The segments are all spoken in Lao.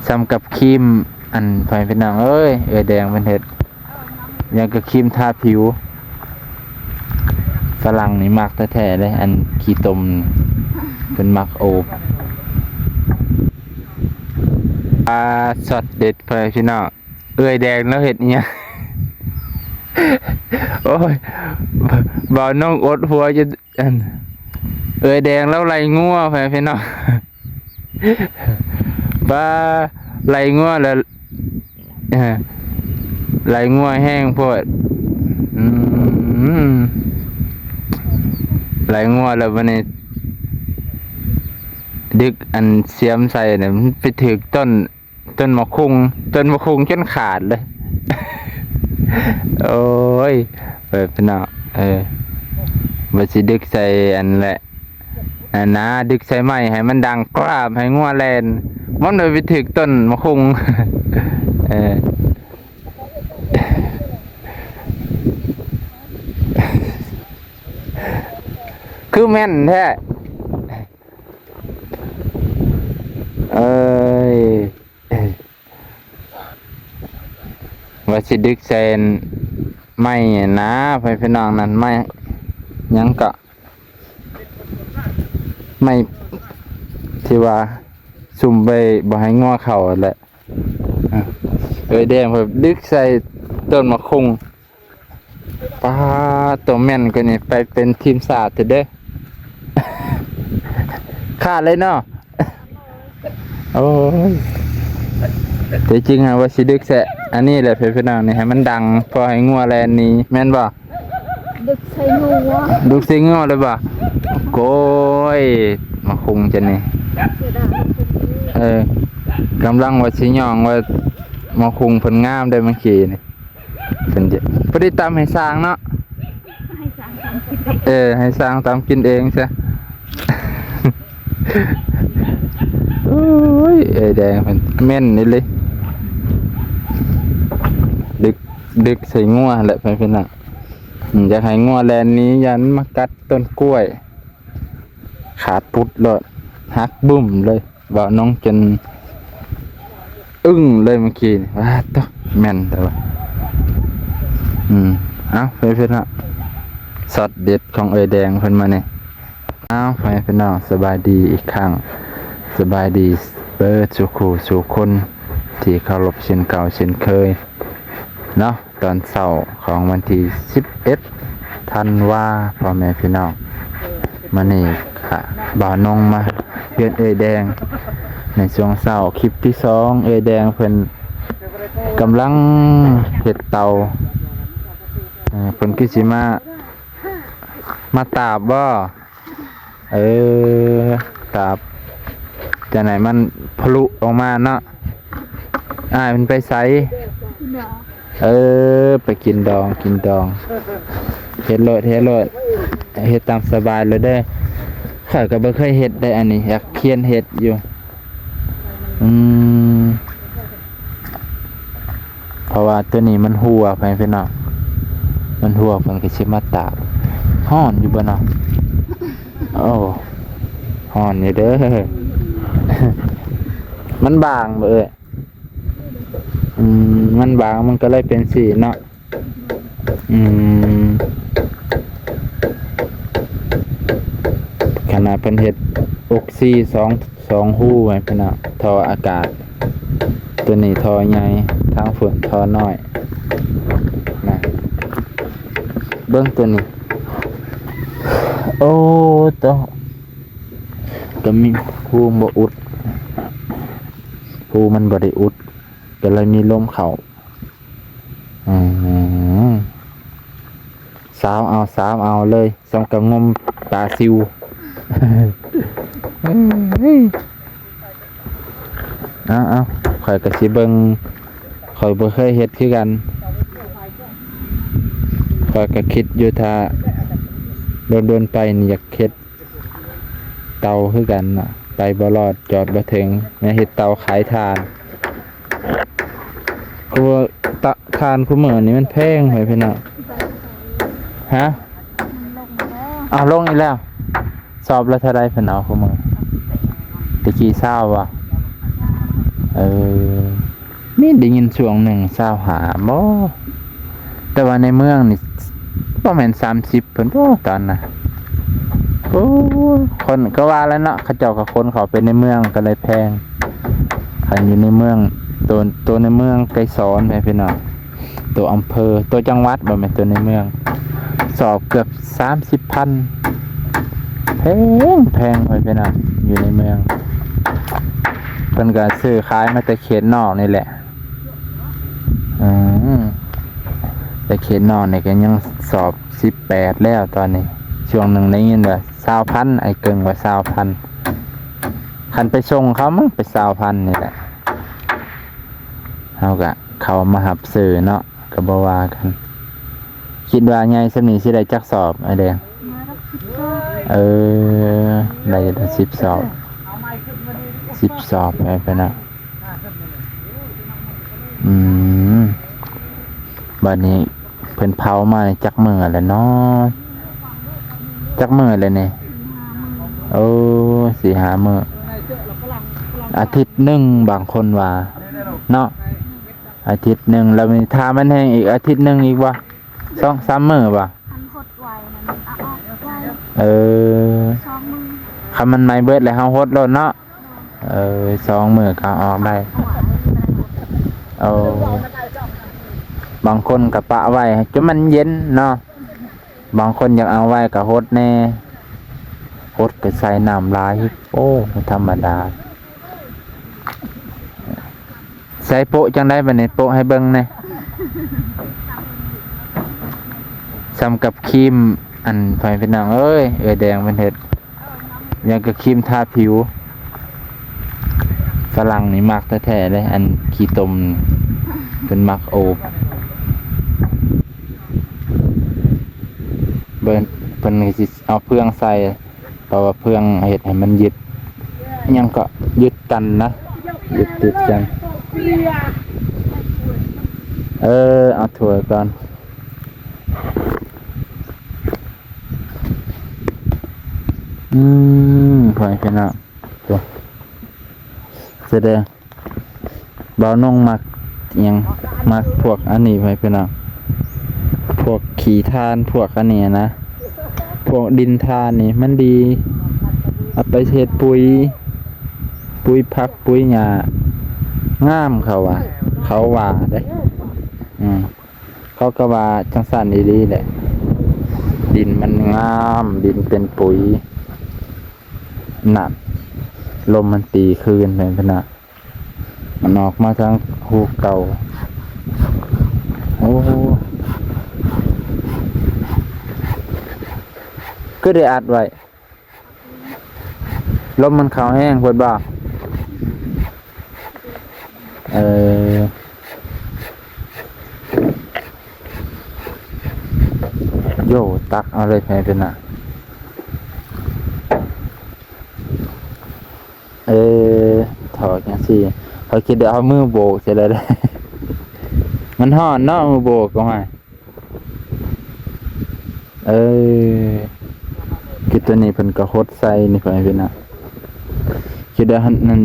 ສ່ຳກັບຄຣີມ ອັນ ພໍ່ແມ່ພີ່ນ້ອງເອີຍ ເອື້ອຍແດງເພິ່ນເຮັດຫຍັງກໍຄຣີມທາຜິວ. ຝຣັ່ງນີ້ມັກແທ້ໆເດ້ ອັນຂີ້ຕົມນີ້ ເພິ່ນມັກໂອບ. ອາ ຊັອດເດັດ ພໍ່ແມ່ພີ່ນ້ອງ. ເອື້ອຍແດງລາວເຮັດອີ່ຫຍັງ? ໂອ້ຍ ບ່າວນ້ອງອົດຫົວຢູ່ ອັນ ເອື້ອຍແດງລາວໄລ່ງົວ ພໍ່ແມ່ພີ່ນ້ອງ. ປ້າ ໄລ່ງົວແລ້ວ ເອີ ໄລ່ງົວແຮງໂພດ. ອືມ ໄລ່ງົວແລ້ວບັດນີ້ ດຶກອັນສຽມໃສ່ນະ ມັນໄປຖືກຕົ້ນ ຕົ້ນໝາກຫຸ່ງ ຕົ້ນໝາກຫຸ່ງຈົນຂາດເລີຍ. ໂອ້ຍ ເອີ ພີ່ນ້ອງ ເອີ ວ່າຊິດຶກໃສ່ອັນແຫຼະ ອັນນະ ດຶກໃສ່ໄມ້ໃຫ້ມັນດັງກຣາບ ໃຫ້ງົວແລ່ນ ມັນໄປຖືກຕົ້ນໝາກຫຸ່ງ. ເອີ ຄືແມ່ນແທ້. ເອີຍ ວ່າຊິດຶກໃສ່ໄມ້ນະ ພໍ່ແມ່ພີ່ນ້ອງ ນັ້ນໄມ້ຫຍັງເກາະ ໄມ້ທີ່ວ່າສຸມໄວ້ບໍ່ໃຫ້ງົວເຂົ້າຫັ້ນແຫຼະ. ເອີ ເອື້ອຍແດງເພິ່ນດຶກໃສ່ຕົ້ນໝາກຫຸ່ງ. ປາດ ໂຕແມ່ນກວ່ານີ້ໄປເປັນທີມຊາດເດີ ຂາດເລີຍເນາະ. ໂອ້ຍ ແຕ່ຈິງຫາວ່າຊິດຶກແຊະ ອັນນີ້ແຫຼະ ເພື່ອນພີ່ນ້ອງນີ້ ໃຫ້ມັນດັງ ພໍໃຫ້ງົວແລ່ນໜີ ແມ່ນບໍ່? ດຶກໃສ່ງົວ ດຶກໃສ່ງົວເລີຍບໍ່? ໂກຍ ມາຄຸງຈະນີ້ ເສຍດາຍ ເອີ ກຳລັງວ່າຊິຍ້ອງວ່າ ມາຄຸງເພິ່ນງາມໄດ໋ ເມື່ອກີ້ນີ້. ເພິ່ນຈະ ພໍດີຕຳໃຫ້ຊ່າງເນາະ ໃຫ້ຊ່າງຕຳກິນເອງ ເອີ ໃຫ້ຊ່າງຕຳກິນເອງຊະ. ໂອ້ຍ ເອື້ອຍແດງເພິ່ນແມ່ນອີ່ຫຼີ ດຶກ ດຶກໃສ່ງົວແຫຼະ ເພິ່ນນະ ອືມ ຢາກໃຫ້ງົວແລ່ນໜີ ຢ້ານມາກັດຕົ້ນກ້ວຍ ຂາດປຸດໂລດ ຫັກບຶ້ມເລີຍ. ບ່າວນ້ອງຈົນອຶ້ງເລີຍເມື່ອກີ້ນີ້ ວ້າ ໂທ້ ແມ່ນແທ້ວ່າ ອືມ ເອົ້າ ເພິ່ນ ເພິ່ນເນາະ ຊັອດເດັດຂອງເອື້ອຍແດງເພິ່ນມານີ້. ເອົ້າ ພໍ່ແມ່ພີ່ນ້ອງ ສະບາຍດີອີກຄັ້ງ ສະບາຍດີເບິດສູ່ຄູ່ສູ່ຄົນທີ່ເຄົາລົບເຊັ່ນເກົ່າເຊັ່ນເຄີຍເນາະ. ຕອນເຊົ້າຂອງວັນທີສິບເອັດທັນວາ ພໍ່ແມ່ພີ່ນ້ອງ ມື້ນີ້ກະບ່າວນົງມາເຮືອນເອື້ອຍແດງໃນຊ່ວງເຊົ້າ. ຄລິບທີສອງ ເອື້ອຍແດງເພິ່ນກຳລັງເຮັດເຕົາ ເອີ ເພິ່ນຄືຊິມາ ມາຕາບບໍ່? ເອີ ຕາບ ຈັ່ງໃດມັນທະລຸອອກມາເນາະ. ອ້າຍມັນໄປໃສ? ເອີ ໄປກິນດອງ ກິນດອງ ເຮັດໂລດ ເຮັດໂລດ ເຮັດຕາມສະບາຍໂລດເດີ. ຂ້ອຍກໍບໍ່ເຄີຍເຮັດໄດ໋ ອັນນີ້ ຢາກຮຽນເຮັດຢູ່. ອືມ ເພາະວ່າໂຕນີ້ມັນຮົ່ວ ພໍ່ແມ່ພີ່ນ້ອງ ມັນຮົ່ວ ເພິ່ນກໍຊິມາຕາກ. ຮ້ອນຢູ່ບໍ່ເນາະ? ໂອ້ ຮ້ອນຢູ່ເດີ. ມັນບາງບໍ່ເອີຍ? ອືມ ມັນບາງ ມັນກໍເລີຍເປັນສີເນາະ. ອືມ ຂະໜາດເພິ່ນເຮັດອົກຊີສອງ ສອງຮູໃຫ້ເພິ່ນເນາະ ທໍ່ອາກາດ ໂຕນີ້ທໍ່ໃຫຍ່ ທາງພຸ້ນທໍ່ນ້ອຍນະ. ເບິ່ງໂຕນີ້ ໂອ້ ໂຕ ກໍມີຮູບໍ່ອຸດ ຮູມັນບໍ່ໄດ້ອຸດ ກໍເລີຍມີລົມເຂົ້າ. ອືມ ສາວເອົາ ສາວເອົາເລີຍ ສ່ຳກັບງົມປາຊິວ. ເອົ້າໆ ຂ້ອຍກໍຊິເບິ່ງ ຂ້ອຍບໍ່ເຄີຍເຮັດຄືກັນ. ຂ້ອຍກໍຄິດຢູ່ ຖ້າດົນໆໄປນີ້ ຢາກເຮັດ ເຕົາຄືກັນເນາະ ໄປບໍ່ລອດ ຈອດບໍ່ເຖິງ ແນວເຮັດເຕົາຂາຍຖ່ານ. ຄືວ່າ ຕະ ຖ່ານຄູ່ມື້ນີ້ມັນແພງ ພໍ່ແມ່ພີ່ນ້ອງ. ຮະ? ມັນລົງແລ້ວ ອ້າວ ລົງອີກແລ້ວ. ຊອບລະເທົ່າໃດເພິ່ນເອົາຄູ່ມື້? ແຕ່ກີ້ຊາວບໍ່? ເອີ ມີໄດ້ຍິນຊ່ວງໜຶ່ງຊາວຫ້າບໍ ແຕ່ວ່າໃນເມືອງນີ້ບໍ່ແມ່ນສາມສິບພຸ້ນບໍຕອນນະ. ໂອ້ ຄົນກໍວ່າແລ້ວເນາະ ເຂົາເຈົ້າກໍຂົນເຂົ້າໄປໃນເມືອງກໍເລີຍແພງ. ຄັນຢູ່ໃນເມືອງ ໂຕ ໂຕໃນເມືອງໄກສອນແມ່ນພີ່ນ້ອງ ໂຕອຳເພີ ໂຕຈັງຫວັດ ບໍ່ແມ່ນໂຕໃນເມືອງ ສອບເກືອບສາມສິບພັນ ແພງ ແພງ ພໍ່ແມ່ພີ່ນ້ອງ ຢູ່ໃນເມືອງ. ເພິ່ນກໍຊື້ຂາຍມາແຕ່ເຂດນອກນີ້ແຫຼະ. ອືມ ແຕ່ເຂດນອກນີ້ກໍຍັງສອບສິບແປດແລ້ວຕອນນີ້. ຊ່ວງໜຶ່ງໄດ້ຍິນວ່າຊາວພັນ ອ້າຍເກິ່ງວ່າຊາວພັນ ຄັນໄປສົ່ງເຂົາມັນໄປຊາວພັນນີ້ແຫຼະ. ເຮົາກະເຂົ້າມາຮັບຊື້ເນາະ ກະບໍ່ວ່າກັນ. ຄິດວ່າໃຫຍ່ສ່ຳນີ້ຊິໄດ້ຈັກສອບ ອ້າຍແດງ? ເອີ ໄດ້ຢູ່ດອກສິບສອບ ສິບສອບ ແມ່ນໄປນະ. ອືມ ບາດນີ້ ເພິ່ນເຜົາມານີ້ຈັກມື້ແລ້ວເນາະ? ຈັກມື້ແລ້ວນີ້? ໂອ້ ສີ່ຫ້າມື້ ອາທິດໜຶ່ງ ບາງຄົນວ່າເນາະ ອາທິດໜຶ່ງ. ແລ້ວມີຖ້າມັນແຫ້ງອີກອາທິດໜຶ່ງອີກບໍ່? ສອງສາມມື້ບໍ່? ຄັນຫົດໄວນັ້ນເອົາອອກໄວ. ເອີ ສອງມື້ ຄັນມັນໄໝ້ເບິດແລ້ວເຮົາຫົດໂລດເນາະ. ເອີ ສອງມື້ກໍເອົາອອກໄດ້. ໂອ້ ບາງຄົນກໍປະໄວ້ຈົນມັນເຢັນເນາະ ບາງຄົນຢາກເອົາໄວ້ກໍຫົດແດ່ ຫົດກໍໃສ່ນ້ຳຫຼາຍ. ໂອ້ ບໍ່ທຳມະດາ. ໃສ່ໂປະຈັ່ງໃດບັດນີ້ ໂປະໃຫ້ເບິ່ງແດ່. ສ່ຳກັບຄຣີມ ອັນ ພໍ່ແມ່ພີ່ນ້ອງເອີຍ ເອື້ອຍແດງເພິ່ນເຮັດ ຫຍັງກໍຄຣີມທາຜິວ. ຝຣັ່ງນີ້ມັກແທ້ໆເດ້ ອັນຂີ້ຕົມ ເພິ່ນມັກໂອບ. ເບິ່ງ ເພິ່ນກໍຊິເອົາເຟືອງໃສ່ ເພາະວ່າເຟືອງເຮັດໃຫ້ມັນຍຶດ ຫຍັງກໍຍຶດກັນນະ ຍຶດຕິດກັນ. ເອີ ເອົາຖ້ວຍກ່ອນ. ອືມ ພໍ່ແມ່ພີ່ນ້ອງ ໂອ້ ສະແດງ ບ່າວນົງມັກຫຍັງ ມັກພວກອັນນີ້ໄວ້ພີ່ນ້ອງ ພວກຂີ້ຖ່ານ ພວກອັນນີ້ນະ ພວກດິນຖ່ານນີ້ມັນດີ ເອົາໄປເຮັດປຸຍ ປຸຍຜັກປຸຍຫຍ້າ ງາມເຂົາວ່າ ເຂົາວ່າເດ້. ອືມ ເຂົາກໍວ່າຈັ່ງຊັ້ນອີ່ຫຼີແຫຼະ ດິນມັນງາມ ດິນເປັນປຸຍ. ນັ້ນ ລົມມັນຕີຄືນແມ່ນຂະໜາດ ມັນອອກມາທາງຮູເກົ່າ. ໂອ້ ຄືໄດ້ອັດໄວ້ ລົມມັນເຂົ້າແຮງໂພດບໍ່? ເອີ ໂຢ ຕັກເອົາເລີຍ ແມ່ນນະ. ເອີ ຖອກຈັ່ງຊີ້ ຂ້ອຍຄິດວ່າເອົາມືໂບກໃສ່ແລ້ວເດ້ ມັນຮ້ອນເນາະ ມືໂບກກໍວ່າ. ເອີ ຄືຕົວນີ້ເພິ່ນກໍຫົດໃສ່ນີ້ ພໍ່ແມ່ພີ່ນ້ອງ ຄິດວ່າຫັ້ນ ນັ້ນ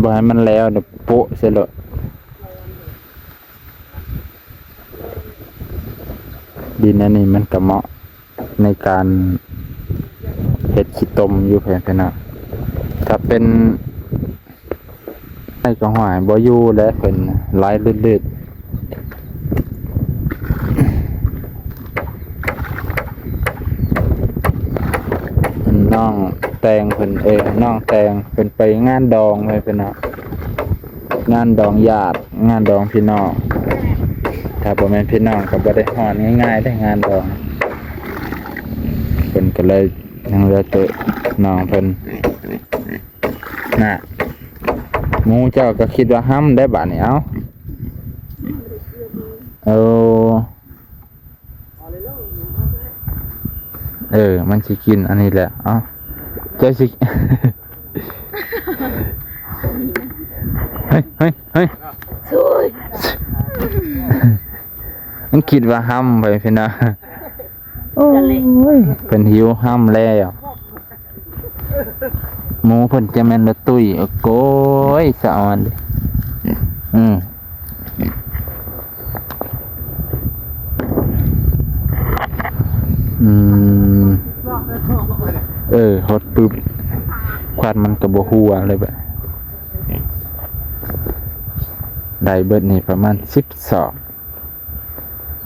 ບໍ່ໃຫ້ມັນແລ້ວ ໂປະໃສ່ໂລດ. ດິນອັນນີ້ມັນກໍເໝາະໃນການເຮັດຂີ້ຕົມຢູ່ ເພື່ອນເນາະ. ຖ້າເປັນໄມ້ກໍຫ້ວຍບໍ່ຢູ່ແລ້ວ ເພິ່ນຫຼາຍລືດໆ. ນ້ອງແຕງເພິ່ນ ເອີ ນ້ອງແຕງເພິ່ນໄປງານດອງ ເພື່ອນເນາະ. ງານດອງຍາດ ງານດອງພີ່ນ້ອງ ຖ້າບໍ່ແມ່ນພີ່ນ້ອງກໍບໍ່ໄດ້ຮອດງ່າຍໆເດ້ ງານດອງ. ເພິ່ນກໍເລີຍຍັງເຫຼືອແຕ່ນ້ອງເພິ່ນນະ. ໝູເຈົ້າກໍຄິດວ່າຫ້ຳໄດ້ບາດນີ້ ເອົ້າ ເອີ. ເອີ ມັນຊິກິນອັນນີ້ແຫຼະ. ເອົ້າ ເຈົ້າຊິ ເຮີ້ຍ ເຮີ້ຍ ເຮີ້ຍ ມັນຄິດວ່າຫ້ຳໄປພີ່ນ້ອງ. ໂອ້ຍ ເພິ່ນຫິວຫ້ຳແລ້ວ. ໝູເພິ່ນຈະແມ່ນລະຕຸ້ຍ. ໂອ້ຍ ສະອອນ. ອືມ ອືມ ເອີ ຫົດປຶບ ຄວັນມັນກໍບໍ່ຮົ່ວເລີຍບາດ. ໄດ້ເບິດນີ້ປະມານສິບສອງ.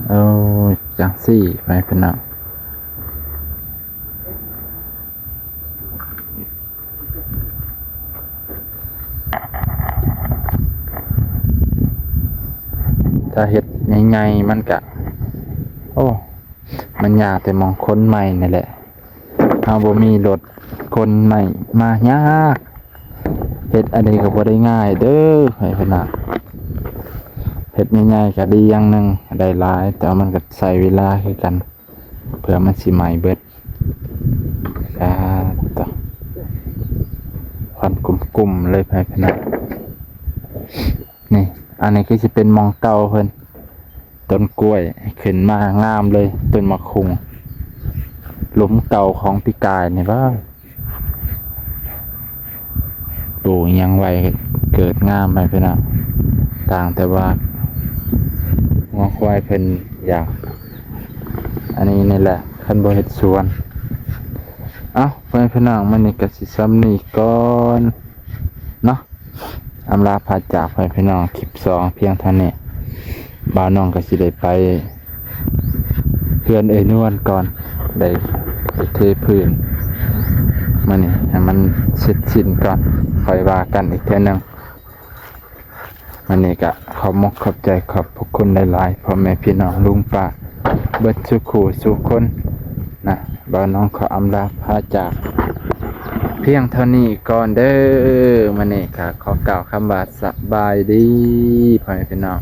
ໂອ້ຍ ຈັ່ງຊີ້ໄປພີ່ນ້ອງ. ຖ້າເຮັດໃຫຍ່ໆ ມັນກະ ໂອ້ ມັນຍາກແຕ່ໝ່ອງຂົນໄມ້ນີ້ແຫຼະ. ເຮົາບໍ່ມີລົດຂົນໄມ້ມາ ຍາກ. ເຮັດອັນນີ້ກໍບໍ່ໄດ້ງ່າຍເດີ ໃຫ້ເພິ່ນນະ. ເຮັດໃຫຍ່ໆກໍດີຢ່າງໜຶ່ງ ໄດ້ຫຼາຍ ແຕ່ວ່າມັນກໍໃຊ້ເວລາຄືກັນ ເພື່ອມັນຊິໄໝ້ເບິດ. ອາ ຕະ ຄວັນກຸ້ມໆ ເລີຍ ໃຫ້ເພິ່ນນະ. ນີ້ ອັນນີ້ຄືຊິເປັນໝ່ອງເກົ່າເພິ່ນ ຕົ້ນກ້ວຍຂຶ້ນມາງາມເລີຍ ຕົ້ນໝາກຫຸ່ງ ຫຼຸມເກົ່າຂອງປີກາຍນີ້ຫວາ. ປູກຫຍັງໄວ້ເກີດງາມໃຫ້ພີ່ນ້ອງ. ຕ່າງແຕ່ວ່າງົວຄວາຍເພິ່ນຢາກອັນນີ້ນີ້ແຫຼະ ຄັນບໍ່ເຮັດສວນ. ເອົ້າ ພໍ່ແມ່ພີ່ນ້ອງ ມື້ນີ້ກໍຊິສ່ຳນີ້ກ່ອນເນາະ. ອຳລາພາຈາກ ພໍ່ແມ່ພີ່ນ້ອງ ຄລິບສອງພຽງເທົ່ານີ້. ບ່າວນ້ອງກໍຊິໄດ້ໄປເຮືອນເອື້ອຍນວນກ່ອນ ໄດ້ໄປເທພື້ນມື້ນີ້ໃຫ້ມັນເສັດສິ້ນກ່ອນ ຄ່ອຍວ່າກັນອີກເທື່ອໜຶ່ງ. ມື້ນີ້ກໍຂອບມົກຂອບໃຈ ຂອບພະຄຸນຫຼາຍໆ ພໍ່ແມ່ພີ່ນ້ອງລຸງປ້າເບິດສູ່ຄູ່ສູ່ຄົນນະ. ບ່າວນ້ອງຂໍອຳລາພາຈາກພຽງເທົ່ານີ້ກ່ອນເດີ. ມື້ນີ້ກໍຂໍກ່າວຄຳວ່າສະບາຍດີ ພໍ່ແມ່ພີ່ນ້ອງ.